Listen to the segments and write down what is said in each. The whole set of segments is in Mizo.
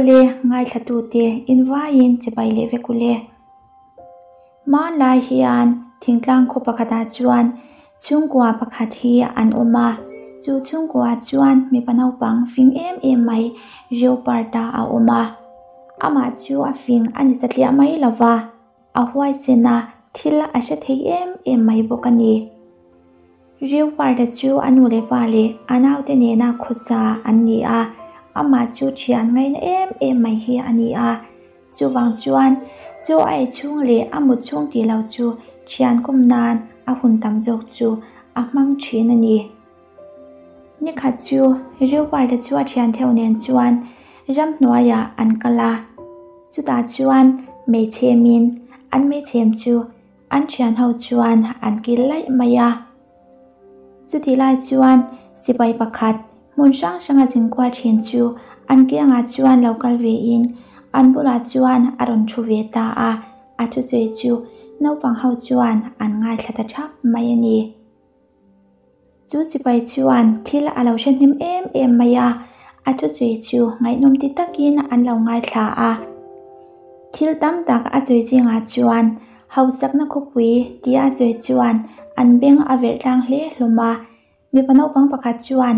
Awle, ngaithlatute invaiin chibai leh vek ule. Hmanlai hian thingtlang khaw pakhatah chuan chhungkua pakhat hi an awm a, chu chhungkua chuan mipa naupang fing em em mai Reuperta a awm a. Amah chu a fing a ni satliah mai lo va, a huaisen a, thil a hre thei em em mai bawk a ni. Reuperta chu a nu leh pa leh a naute nena khawsa an ni a, amah chu thian ngaina em em mai hi a ni a. Chuvang chuan chaw a ei chhung leh a mut chhung tih lo chu thian kawm nan a hun tam zawk chu a hmang thin a ni. Nikhat chu Reuperta chu a thian theuh nen chuan ramhnuaiah an kal a, chutah chuan meichhemin an meichhem chu an thian ho chuan an kil laih mai a. Chutih lai chuan sipai pakhat hmun hrang hranga zin kual thin chu an kiangah chuan lo kal vein an bulah chuan a rawn thu ve ta a, a thusawi chu naupang ho chuan an ngaithla ta thap mai a ni. Chu sipai chuan thil a lo hre hnem em em mai a, a thusawi chu ngaihnawm ti takin an lo ngaithla a. Thil tam tak a sawi zingah chuan Hausakna khawpui tia a sawi chuan an beng a verh tlang hle hlawm a, mipa naupang pakhat chuan,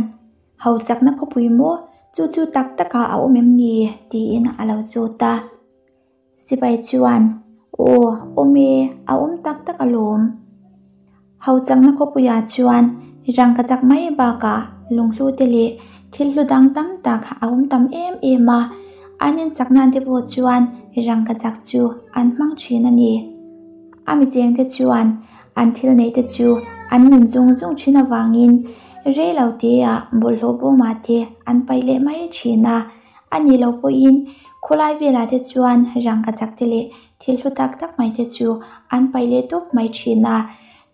Hausakna khawpui maw? Chu chu tak takah a awm em ni? tiin a lo zawt a. Sipai chuan, Aw, awm e, a awm tak tak alawm. Hausakna khawpuiah chuan rangka chak mai bakah lunghlu te leh thil hlu dang tam tak a awm tam em em a, an insak nan te pawh chuan rangka chak chu an hmang thin a ni. A micheng te chuan an thil neih te chu an min zung zung thin avangin rei lo teah bawlhhlawh bawmah te an paih leh mai thin a, a nih loh pawhin khawlai velah te chuan rangka chak te leh Thil hlu tak tak mai te chu an paih leh tawp mai thin a,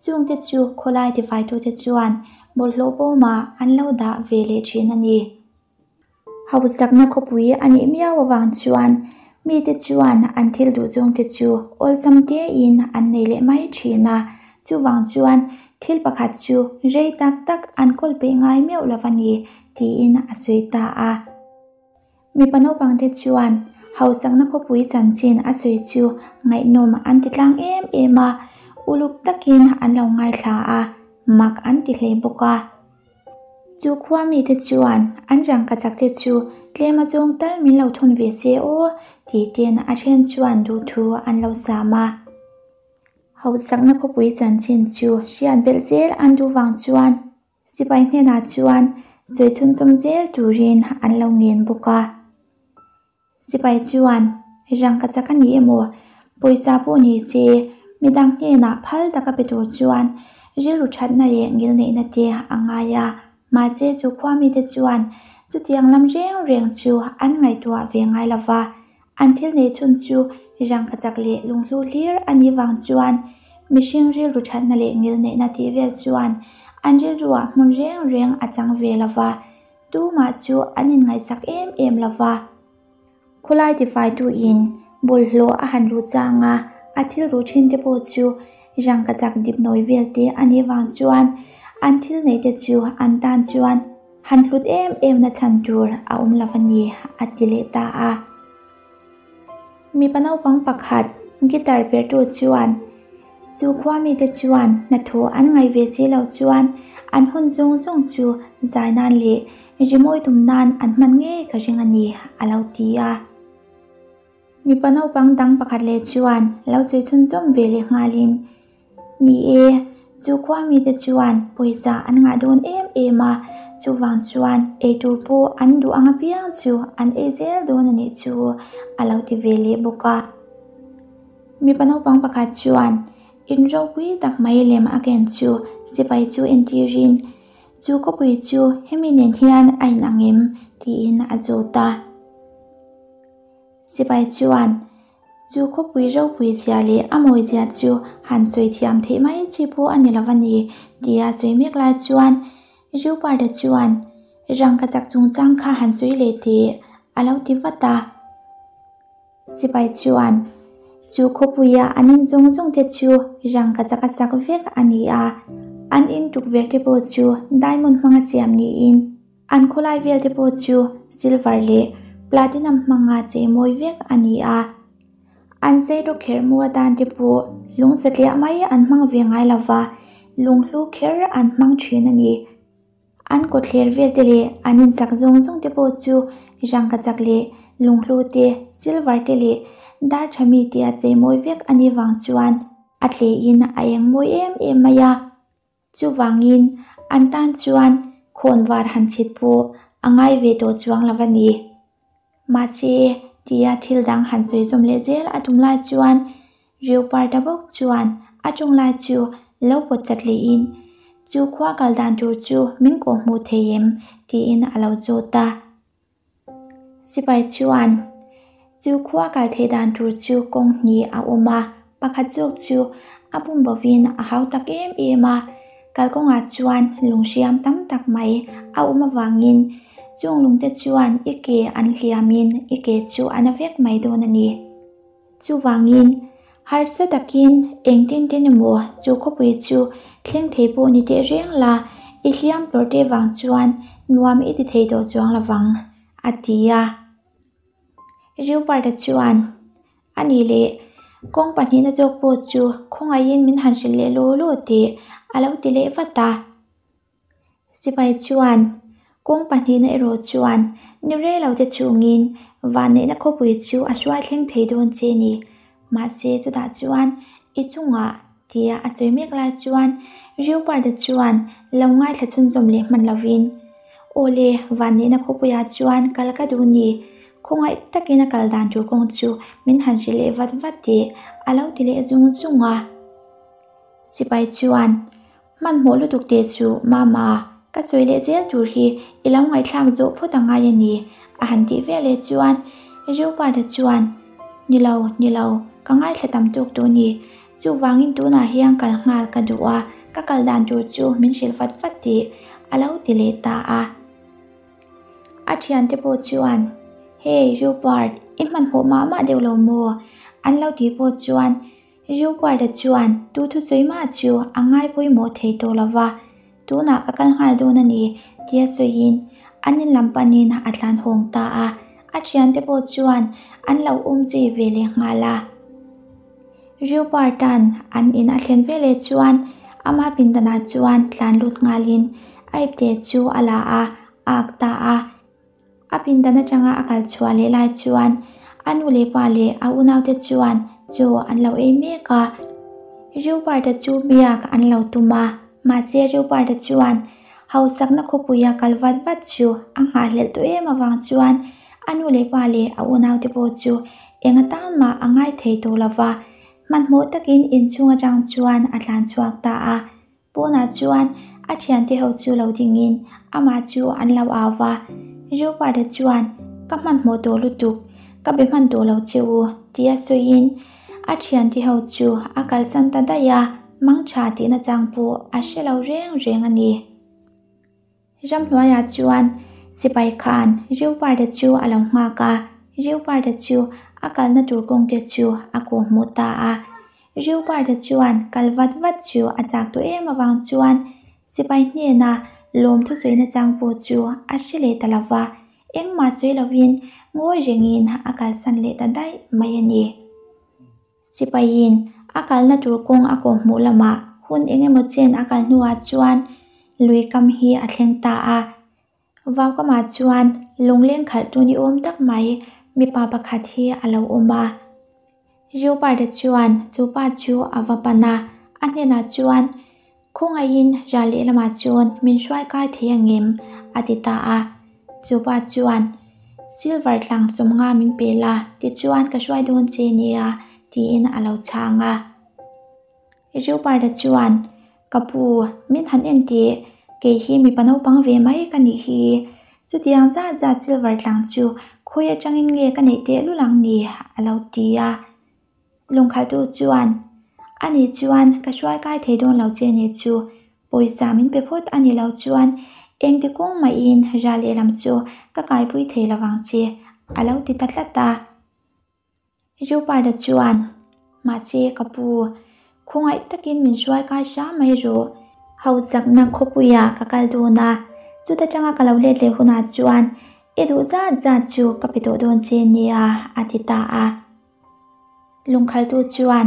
chung te chu khawlai tifaitute chuan bawlhhlawh bawmah an lo dah ve leh thin a ni. Hausakna khawpui a nih miau avang chuan mite chuan an thil duh zawng te chu awlsam tein an nei leh mai thin a, chuvang chuan thil pakhat chu rei tak tak an kawl peih ngai meuh lo a ni tiin a sawi ta a. Mipa naupangte chuan hausakna khawpui chanchin a sawi chu ngaihnawm an ti tlang em em a, uluk takin an lo ngaithla a, mak an ti hle bawk a. Chu khua mite chuan an rangkachak te chu tlem a zawng tal min lo thun ve se aw tih ten a then chuan duhthu an lo sam a. Hausakna khawpui chanchin chu hriat belh zel an duh vang chuan Sipai hnenah chuan sawi chhunchawm zel turin an lo ngen bawk a. Sipai chuan, Rangka chak a ni emaw, pawisa pawh ni se, midang hnenah phal taka pe tur chuan rilru thatna leh ngilneihna te a ngai a, mahse chu khua mite chuan chutiang lam reng reng chu an ngaihtuah ve ngai lo va, An thil nei chhun chu rangka chak leh lunghlu hlir a nih vang chuan mihring rilru thatna leh ngilneihna tih vel chuan an rilruah hmun reng reng a chang ve lo va, tumah chu an inngaihsak em em lo va. Khawlai tifaitu-in bawlhhlawh a han ru chang a, a thil ru thin te pawh chu rangka chak dip nawi vel te a nih vang chuan an thil neih te chu an tan chuan Han hlut em em na chhan tur a awm lo a ni, a ti leh ta a. Mipa naupang pakhat guitar pertu chuan chu khua mite chuan hnathawh an ngaih ve si lo chuan an hun zawng zawng chu zai nan leh rimawi tum nan an hman ngei ka ring a ni, a lo ti a. Mipa naupang dang pakhat leh chuan lo sawi chhunzawm ve leh nghalin, Ni e, chu khua mite chuan pawisa an ngah dawn em em a, chuvang chuan eitur pawh an duh ang apiang chu an ei zel dawn a nih chu, a lo ti ve leh bawk a. Mipa naupang pakhat chuan in ropui tak mai lem a ken chu sipai chu entirin, Chu khawpui chu hemi nen hian a inang em? tiin a zawt a. Sipai chuan chu khawpui ropui zia leh a mawi zia chu han sawi thiam theih mai chi pawh a ni lo a ni tia sawi mek lai chuan Rupert-a chuan rangka chak chungchang kha han sawi leh teh a lo ti vat a. Sipai chuan chu khawpuia an in zawng zawng te chu rangka chak a sak vek a ni a, an in tukverh te pawh chu diamond hmanga siam niin, An khawlai vel te pawh chu silver leh Platinum hmanga chei mawi vek a ni a. An zei rawk kher mu atan te pawh lung satliah mai an hmang ve ngai lo va, lunghlu kher an hmang thin a ni. An kawtthler vel te leh an insak zawng zawng te pawh chu rangkachak leh lunghlu te, silver te leh dar tha mi te a chei mawi vek a nih vang chuan a tleiin a eng mawi em em mai a. Chuvangin an tan chuan khawnvar han chhit pawh a ngai ve tawh chuang lo a ni. Mahse, tia thil dang han sawi zawm leh zel a tum lai chuan Reuparta bawk chuan a ṭawng lai chu lo pawt chat lehin, Chu khua kal dan tur chu min kawh hmuh thei em? tiin a lo zawt a. Sipai chuan, Chu khua kal theih dan tur chu kawng hnih a awm a, pakhat zawk chu a bum bovin a hau tak em em a, Kalkawngah chuan lung hriam tam tak mai a awm avangin chung lungte chuan i ke an hliamin i ke chu a na vek mai dawn a ni. Chuvangin, harsa takin engtin tin emaw chu khawpui chu thleng thei pawh ni teh reng la, i hliam tawrh te vang chuan nuam i ti thei tawh chuang lovang, a ti a. Rupert-a chuan, A nih leh, kawng pahnihna zawk pawh chu khawngaihin min han hrilh leh law law teh, a lo ti leh vat a. Sipai chuan, Kawng pahnihna erawh chuan ni rei lo te chungin vanneihna khawpui chu a hruai thleng thei dawn che ni. Mahse chutah chuan i chungah tia a sawi mek lai chuan Rupert-a chuan lo ngaithla chhunzawm leh hman lovin, Aw le, vanneihna khawpuiah chuan kal ka duh ni. Khawngaih takin a kal dan tur kawng chu min han hrilh leh vat vat teh, a lo ti leh zung zung a. Sipai chuan, Hmanhmawh lutuk teh chu, Mama, ka sawi leh zel tur hi i lo ngaihthlak zawh phawt a ngai a ni, a han tih ve leh chuan Rupert-a chuan, Ni lo, ni lo, ka ngaithla tam tawk tawh ni. Chuvangin tunah hian kal nghal ka duh a, ka kal dan tur chu min hrilh vat vat tih a lo ti leh ta a. A thiante pawh chuan, Hey, Rupert, i hmanhmawh mah mah deuh lo maw? An lo tih pawh chuan Rupert-a chuan tu thusawi mah chu a ngai pawimawh thei tawh lo va, tunah ka kal nghal dawn a ni tia sawiin an in lam panin a tlan hawng ta a. A thiante pawh chuan an lo awm zui ve leh nghal a. Rupert-a'n an in a thlen ve leh chuan ama pindanah chuan tlan lut nghalin a ipte chu a la a, a ak ta a. A pindan atanga a kal chhuah leh lai chuan a nu leh pa leh a unaute chuan chaw an lo ei mek a. Rupert-a chu biak an lo tum a, mahse Rupert-a chuan hausakna khawpuia kal vat vat chu a nghahhlelh tawh em avang chuan a nu leh pa leh a unaute pawh chu eng atan mah a ngai thei tawh lo va, hmanhmawh takin inchhung atang chuan a tlan chhuak ta a. Pawnah chuan a thiante ho chu lo dingin amah chu an lo au va, Rupert-a chuan, Ka hmanhmawh tawh lutuk, ka be hman tawh lo che u, tia sawiin a thiante ho chu a kalsan ta daih a, mangtha tihna chang pawh a hre lo reng reng a ni. Ramhnuaiah chuan sipai khan Rupert-a chu a lo nghak a, Rupert-a chu a kalna tur kawngte chu a kawhhmuh ta a. Rupert-a chuan kal vat vat chu a chak tawh em avang chuan sipai hnena lawmthu sawina chang pawh chu a hre leh ta lo va, engmah sawi lovin ngawi rengin a kalsan leh ta daih mai a ni. Sipaiin a kalna tur kawng a kawhhmuh lamah hun eng emaw chen a kal hnuah chuan lui kam hi a thleng ta a. Vaukamah chuan lungleng khalhtu ni awm tak mai mipa pakhat hi a lo awm a. Rupert-a chuan chu pa chu a va pan a, a hnenah chuan, Khawngaihin ral lehlamah chuan min hruai kai thei angem? a ti ta a. Chu pa chuan, Silver tlang sawmnga min pe la, tichuan ka hruai dawn che nia, tiin a lo chhang a. Rupert-a chuan, Ka pu, min han en teh, kei hi mipa naupang ve mai ka nih hi. Chutiang zat zat silver tlang chu khawi atangin nge ka neih teh lul ang ni? a lo ti a. Lungkhaltu chuan, Ani chuan ka hruai kai thei dawn lo che ni chu, pawisa min pe phawt a ni lo chuan engti kawng mahin ral lehlam chu ka kaipui thei lo vang che, a lo ti ta tlat a. Rupert-a chuan, Mahse, ka pu, khawngaih takin min hruai kai hram mai rawh. Hausakna khawpuiah ka kal dawn a, chuta tanga ka lo let leh hunah chuan. I duh zat zat chu ka pe tawh dawn che nia, a ti ta a. Lungkhaltu chuan,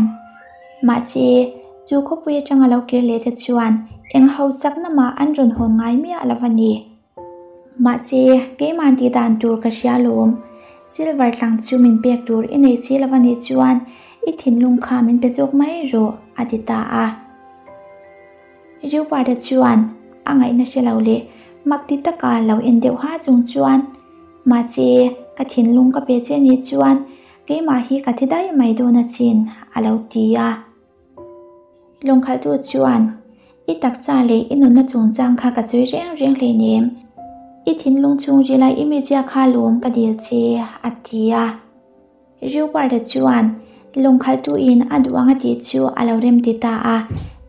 Mahse, chu khawpui atanga lo kir leh te chuan eng hausakna mah an rawn hawn ngai miah lo a ni. Mahse, keimah tih dan tur ka hria lawm. Silver tlang chu min pek tur i nei si lo a nih chuan i thinlung kha min pe zawk mai rawh, a ti ta a. Rupert-a chuan a ngaihna hre lo leh mak ti taka lo en deuh ha chung chuan, Mahse, ka thinlung ka pe che nih chuan keimah hi ka thi daih mai dawn asin, a lo ti a. Lawngkhalhtu chuan, I taksa leh i nunna chungchang kha ka sawi reng reng hleinem. I thinlung chhungrila i mizia kha lawm ka dil che, a ti a. Rupert-a chuan lawngkhalhtuin a duh ang a tih chu a lo rem ti ta a.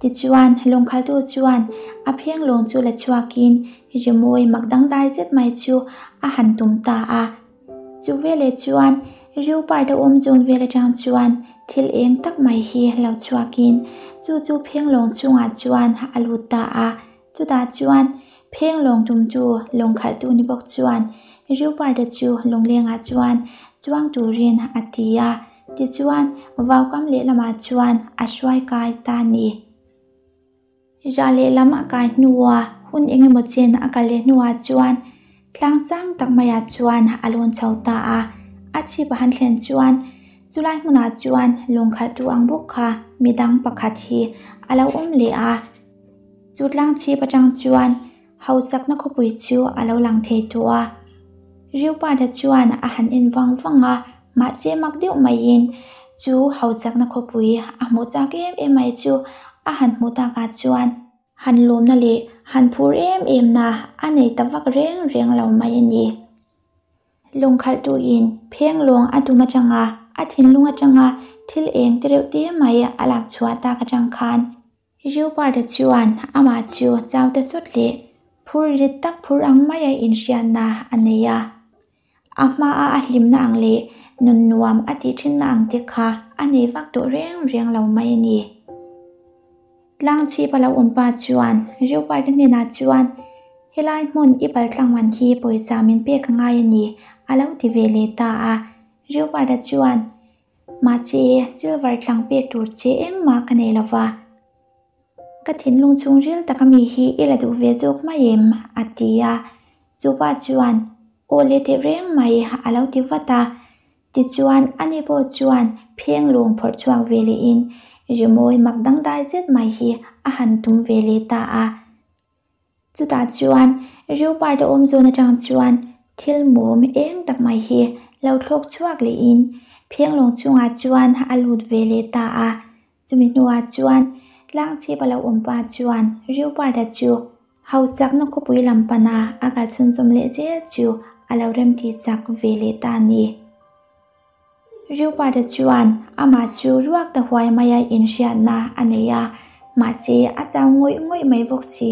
Tichuan, lawngkhalhtu chuan a phenglawng chu la chhuakin rimawi mak dangdai zet mai chu a han tum ta a. Chu veleh chuan Rupert-a awm zawn vel atang chuan thil eng tak mai hi lo chhuakin chu chu phenglawng chungah chuan a lut ta a. Chutah chuan phenglawng tumtu lawngkhalhtu ni bawk chuan Rupert-a chu lawnglengah chuan chuang turin a ti a, tichuan vaukam lehlamah chuan a hruai kai ta a ni. Ra lehlam a kai hnua hun eng emaw chen a kal leh hnuah chuan tlang sang tak maiah chuan a lawn chho ta a, a chhip a han thlen chuan chulai hmunah chuan lawngkhalhtu ang bawk kha midang pakhat hi a lo awm leh a. Chu tlang chhip atang chuan hausakna khawpui chu a lo lang thei tawh a. Rupert-a chuan a han en vang vang a, mahse mak deuh maiin chu hausakna khawpui a hmuh chak em em mai chu a han hmuh takah chuan han lawmna leh han phur em em na a nei ta vak reng reng lo mai a ni. Lawngkhalhtuin phenglawng a tum atanga a thinlung atanga thil eng te reuh te mai a lak chhuah tak atang khan Rupert-a chuan amah chu chau ta sawt leh phur rit tak phur ang maia inhriatna a nei a. A hmaa a hlimna ang leh nun nuam a tih thinna ang te kha a nei vak tawh reng reng lo mai a ni. Tlang chhip a lo awm pa chuan Rupert-a hnenah chuan, Helai hmun i paltlang man hi pawisa min pek a ngai a ni, a lo ti ve leh ta a. Rupert-a chuan, Mahse, silver tlang pek tur che engmah ka nei lova, ka thinlung chhungril taka mi hi i la duh ve zawk mai em? a ti a. Chupa chuan, Aw le teh reng mai, a lo ti vat a. Tichuan, ani pawh chuan pheng lung phawrh chhuak ve lehin rimawi mak dangdai zet mai hi a han tum ve leh ta a. Chutah chuan Rupert a awm zawn atang chuan thil mum eng tak mai hi lo thlawk chhuak lehin phenglawng chungah chuan a lut ve leh ta a. Chumi hnuah chuan tlangchhip a lo awm pa chuan Rupert-a chu hausakna khawpui lam pana a kal chhunzawm leh zel chu a lo remtih chak ve leh ta a ni. Rupert-a chuan amah chu ruak ta huai maia inhriatna a nei a, mahse a chau ngawih ngawih mai bawk si.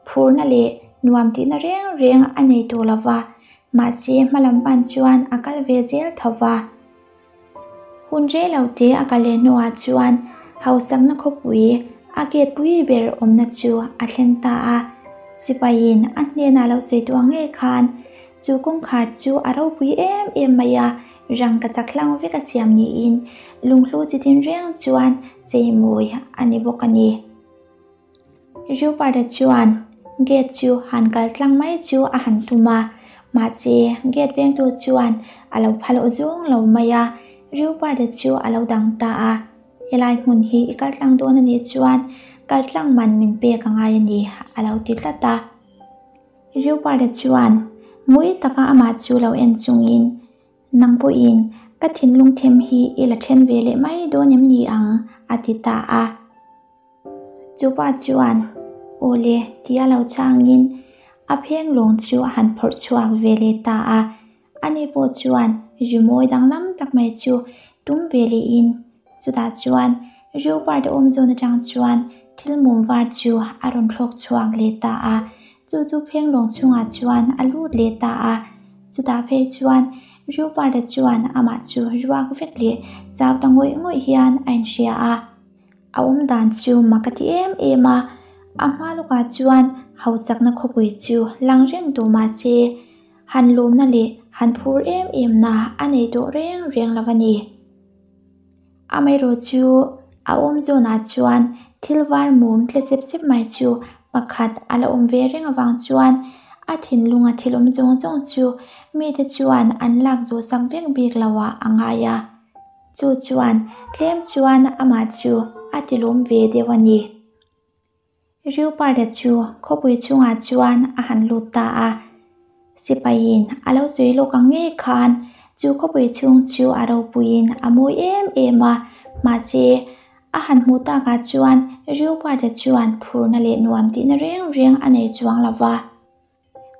Phurna leh nuam tihna reng reng a nei tawh lo va, mahse hmalam pan chuan a kal ve zel tho va. Hun rei lo te a kal leh hnuah chuan hausakna khawpui a gate pui ber awmna chu a thleng ta a, sipaiin a hnenah lo sawi tuah ngei khan Chu kawngkhar chu a ropui em em mai a, rangka chak hlang vek a siam niin lunghlu chi tin reng chuan cheimawi a ni bawk a ni. Rupert-a chuan gate chu han kal tlang mai chu a han tum a, mahse gate vengtu chuan a lo phal aw zawng lo mai a, Rupert-a chu a lo dang ta a, Helai hmun hi i kal tlang dawn a nih chuan kal tlang man min pek a ngai a ni, a lo ti tlat a. Rupert-a chuan mui taka amah chu lo en chungin, Nang pawhin ka thinlung them hi i la then ve leh mai dawn em ni ang? a ti ta a. Chupa chuan, Aw le, tia lo changin a pheng lawng chu a han phawrh chhuak ve leh ta a. Ani pawh chuan rimawi danglam tak mai chu tum ve lehin chutah chuan Rupert-a awm zawn atang chuan thil mum var chu a rawn thlawk chhuak leh ta a, chu chu phenglawng chhungah chuan a lut leh ta a. Chutah phei chuan Rupert-a chuan amah chu ruak vek leh chau ta ngawih ngawih hian a inhria a. A awm dan chu mak a ti em em a, a hma lawkah chuan hausakna khawpui chu lang reng tawh mahse, han lawmna leh han phur em em na a nei tawh reng reng lo a ni. Amaherawh chu a awm zawnah chuan thil var mum tle chep chep mai chu pakhat a la awm ve reng avang chuan a thinlunga thil awm zawng zawng chu mite chuan an lak zawh sak vek bik lo ah a ngai a. Chu chuan tlem chuan amah chu a tilawm ve deuh a ni. Rupert-a chu khawpui chungah chuan a han lut ta a. Sipaiin a lo sawi lawk ang ngei khan chu khawpui chhung chu a ropuiin a mawi em em a, mahse a han hmuh takah chuan Rupert-a chuan phurna leh nuam tihna reng reng a nei chuang lo va.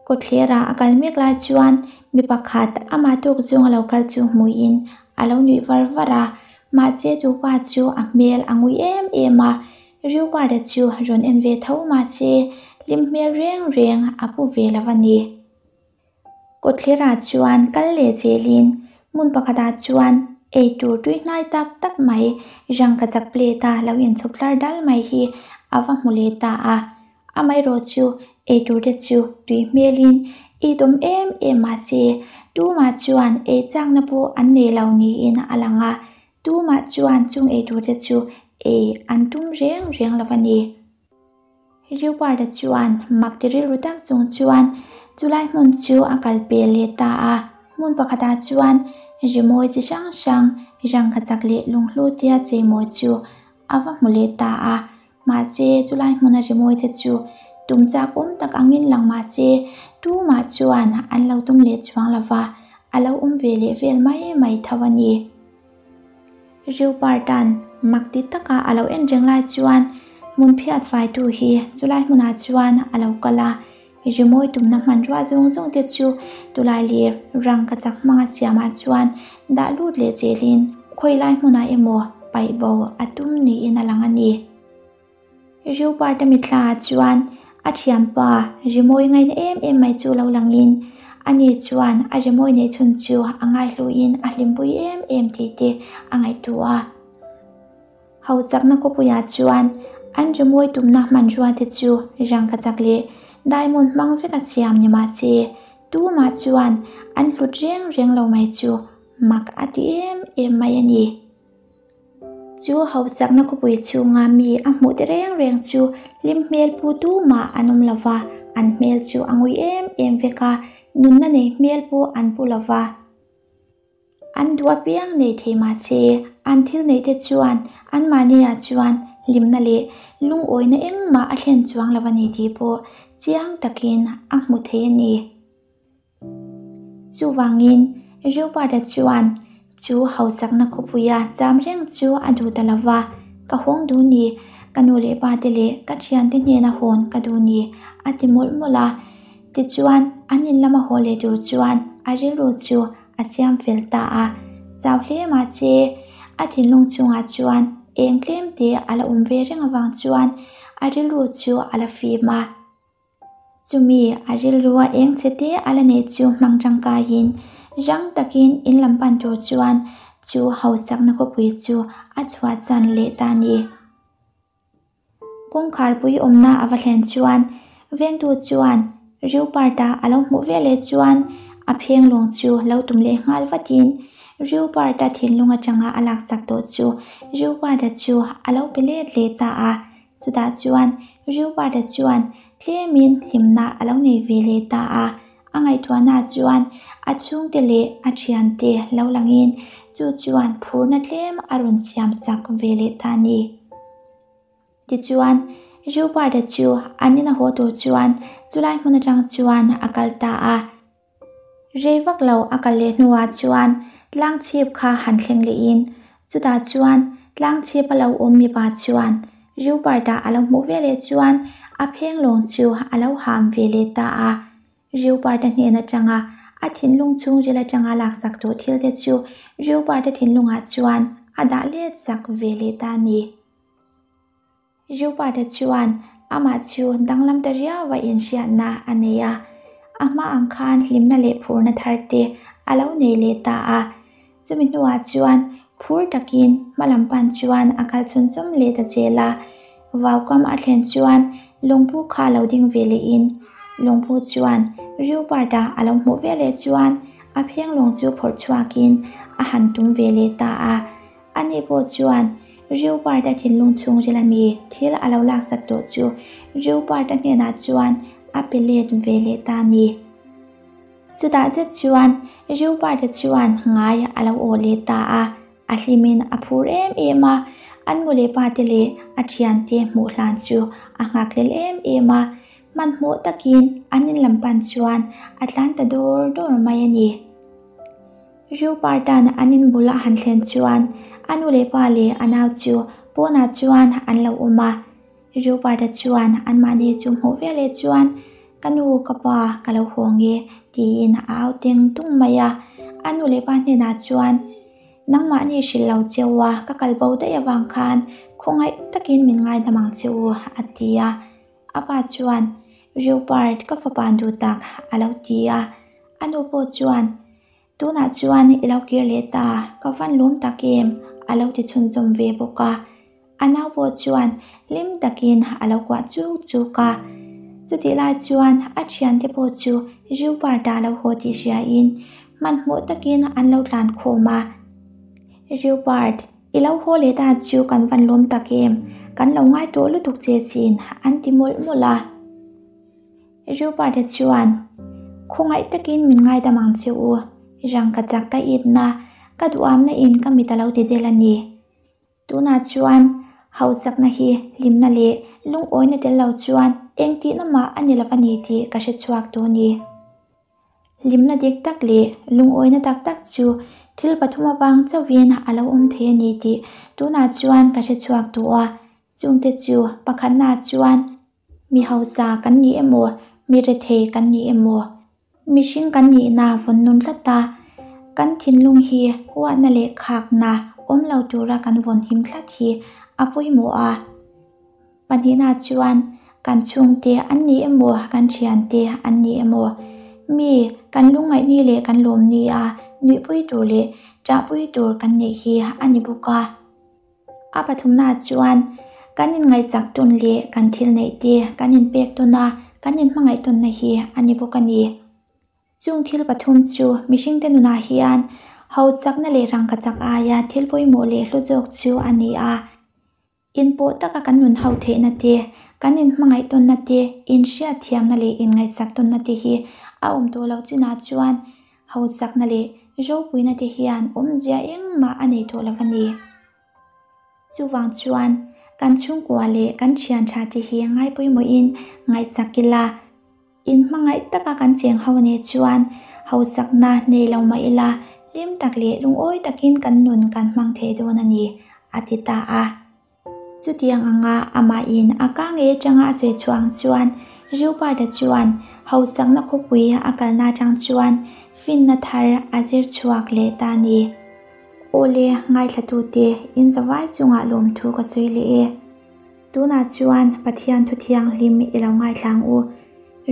Kawtthlerah a kal mek lai chuan mi pakhat amah tuk zawng a lo kal chu hmuiin a lo nuih var var a, mahse chu pa chu a hmel a ngui em em a, Rupert-a chu rawn en ve tho mahse hlim hmel reng reng a pu ve lo a ni. Kawtthlerah chuan kal leh zelin hmun pakhatah chuan eitur tui hnai tak tak mai rangkachak plate-a lo inchhawp tlar dal mai hi a va hmu leh ta a. Amaherawh chu eitur te chu tui hmelin it awm em em mahse tumah chuan ei chakna pawh an nei lo niin a lang a, tumah chuan chung eitur te chu ei an tum reng reng lo a ni. Reward-a chuan mak ti rilru tak chung chuan chulai hmun chu a kal pel leh ta a, hmun pakhatah chuan rimawi chi hrang hrang rangkachak leh lunghlu tia cheimawi chu a va hmu leh ta a. Mahse, chulai hmuna rimawi te chu tum chak awm tak angin lang mahse, tumah chuan an lo tum leh chuang lo va, a lo awm ve leh vel mai mai tho a ni. Reuperta'n mak ti taka a lo en reng lai chuan hmun phiat faitu hi chulai hmunah chuan a lo kal a, rimawi tumna hmanrua zawng zawng te chu tulai leh rangkachak hmanga siamah chuan dah lut leh zelin khawilai hmunah emaw paih bo a tum niin a lang a ni. Reuperta mithlaah chuan a thianpa rimawi ngaina em em mai chu lo langin ani chuan a rimawi neih chhun chu a ngaihluin a hlimpui em em tih te a ngaihtuah a. Hausakna khawpuiah chuan an rimawi tumna hmanrua te chu rangkachak leh diamond hmang vek a siam ni mah se tumah chuan an hlut reng reng lo mai chu mak a ti em em mai a ni. Chu hausakna khawpui chhunga mi a hmuh te reng reng chu hlim hmel pu tumah an awm lo va, an hmel chu a ngui em em vek a, nunna nei hmel pawh an pu lo va. An duh apiang nei thei mahse, an thil neih te chuan anmahniah chuan hlimna leh lungawina engmah a thlen chuang lo a ni tih pawh chiang takin a hmu thei a ni. Chuvangin, Rupert-a chuan chu hausakna khawpuia cham reng chu a duh ta lo va, Ka hawng duh ni, ka nu leh pa te leh ka thiante hnena hawn ka duh ni, a ti mawlh mawlh a. Tichuan, an in lama haw leh tur chuan a rilru chu a siam fel ta a. Chau hle mahse, a thinlung chungah chuan eng tlem te a la awm ve reng avang chuan a rilru chu a la fim a. Chumi a rilrua eng che te a la nei chu hmang tangkaiin rang takin in lam pan tur chuan chu hausakna khawpui chu a chhuahsan leh ta a ni. Kawngkharpui awmna a va thlen chuan vengtu chuan Rupert-a a lo hmuh veleh chuan a phenglawng chu lo tum leh nghal vatin Rupert-a thinlung atanga a laksak tawh chu Rupert-a chu a lo pe let leh ta a. Chutah chuan Rupert-a chuan tlemin hlimna a lo nei ve leh ta a, a ngaihtuahna chuan a chhungte leh a thiante lo langin chu chuan phurna tlem a rawn siam sak ve leh ta a ni. Tichuan, Rupert-a chu an ina haw tur chuan chulai hmun atang chuan a kal ta a. Rei vak lo a kal leh hnuah chuan tlang chhip kha han thleng lehin chutah chuan tlang chhip a lo awm mipa chuan Rupert-a a lo hmuh ve leh chuan a phenglawng chu a lo ham ve leh ta a. Rupert-a hnen atanga a thinlung chhungril atanga laksak tawh thil te chu Rupert-a thinlungah chuan a dah let sak ve leh ta a ni. Rupert-a chuan amah chu danglam ta riau a inhriatna a nei a, a hma ang khan hlimna leh phurna thar te a lo nei leh ta a. Chumi hnuah chuan phur takin hma lam pan chuan a kal chhun chawm leh ta zel a. Vaukam a thlen chuan lungpu kha lo ding ve lehin Lungpu chuan Rupert-a a lo hmuh veleh chuan a phenglawng chu phawrh chhuakin a han tum ve leh ta a. Ani pawh chuan Rupert-a thinlung chhungril ami thil a lo laksak tawh chu Rupert-a hnenah chuan a pe let ve leh ta a ni. Chutah zet chuan Rupert-a chuan ngai a lo aw leh ta a, a hlimin a phur em em a, an mu leh pa te leh a thiante hmuh hlan chu a nghakhlel em em a, hmanhmawh takin an in lam pan chuan a tlan ta dawr dawr mai a ni. Rupert-a'n an in bul a han thlen chuan a nu leh pa leh a nau chu pawnah chuan an lo awm a, Rupert-a chuan anmahni chu hmuh veleh chuan, Ka nu, ka pa, ka lo haw nge, tiin a au teng tung mai a. A nu leh pa hnenah chuan, Nangmahni hrilh lo cheu a, ka kal bo daih avang khan khawngaih takin min ngaidam ang che u, a ti a. A pa chuan, Rupert, ka fapa duh tak, a lo ti a. A nu pawh chuan, Tunah chuan i lo kir leh ta, ka van lawm tak em? a lo ti chhunzawm ve bawk a. A nau pawh chuan hlim takin a lo kuah chuk chuk a. Chutih lai chuan a thiante pawh chu Rupert-a lo haw tih hriain hmanhmawh takin an lo tlan khawm a. Rupert, i lo haw leh ta chu kan van lawm tak em? Kan lo ngai tawh lutuk che sin, an ti mawlh mawlh a. Rupert-a chuan, Khawngaih takin min ngaidam ang che u, rangka chak ka itna, ka duhamna in ka mit a lo ti del a ni. Tunah chuan hausakna hi hlimna leh lungawina tel lo chuan engtihna mah a ni lo a ni tih ka hre chhuak tawh a ni. Hlimna dik tak leh lungawina tak tak chu thil pathum avang chauhin a lo awm thei a ni tih tunah chuan ka hre chhuak tawh a, chungte chu pakhatnaah chuan Mi hausa kan ni emaw, mi rethei kan ni emaw, mihring kan nihna vawn nun tlat a, kan thinlung hi huatna leh khakna awm lo tura kan vawn him tlat hi a pawimawh a. Pahnihna chuan kan chhungte an ni emaw, kan thiante an ni emaw, mi kan lungngaihni leh kan lawmni a nuihpui tur leh ṭahpui tur kan neih hi a ni bawk a. A pathumna chuan kan inngaihsak tawn leh kan thil neih te kan inpek tawn a, kan inhmangaih tawnna hi a ni bawk a ni. Chung thil pathum chu mihringte nunah hian hausakna leh rangkachak aia thil pawimawh leh hlu zawk chu a ni a. Inpawh taka kan nun ho theihna te, kan inhmangaih tawnna te, inhriatthiamna leh inngaihsak tawnna te hi a awm tawh loh chinah chuan Hausakna leh ropuina te hian awmzia engmah a nei tawh lo a ni. Chuvang chuan kan chhungkua leh kan thian tha te hi ngai pawimawhin ngaihsak ila, inhmangaih taka kan cheng ho nih chuan hausakna nei lo mah ila hlim tak leh lungawi takin kan nun kan hmang thei dawn a ni, a ti ta a. Chutiang anga amahin a ka ngei atanga a sawi chhuah ang chuan Rupert-a chuan hausakna khawpui a kalna atang chuan finna thar a zir chhuak leh ta a ni. Awle, ngaithlatute, in zavai chungah lawmthu ka sawi leh e. Tunah chuan Pathian thu thianghlim i lo ngaithla ang u.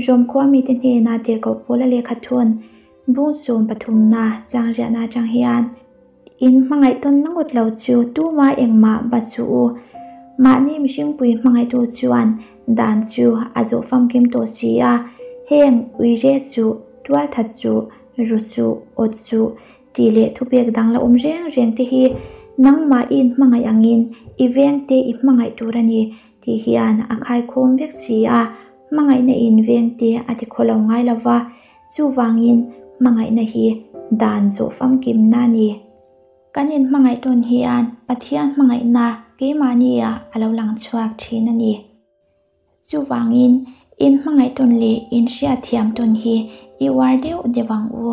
Rom khua mite hnenah tirhkoh pawla lehkha thun bung sawm pathumna changriahna atang hian, In hmangaih tawn na ngawt lo chu tuma engmah va suh u. Mahni mihringpui hmangaihtu chuan dan chu a zawh famkim tawh si a, heng ui re suh, tual that suh, ru suh, awt suh tih leh thupek dang la awm reng reng te hi nangmah i inhmangaih angin i veng te i hmangaih tur a ni tih hian a khaikhawm vek si a, hmangaihna in veng te a ti khaw lo ngai lo va. Chuvangin hmangaihna hi dan zawh famkimna a ni. Kan inhmangaih tawn hian Pathian hmangaihna keimahnia a lo lang chhuak thin a ni. Chuvangin inhmangaih tawn leh inhriatthiam tawn hi i uar deuh deuh ang u.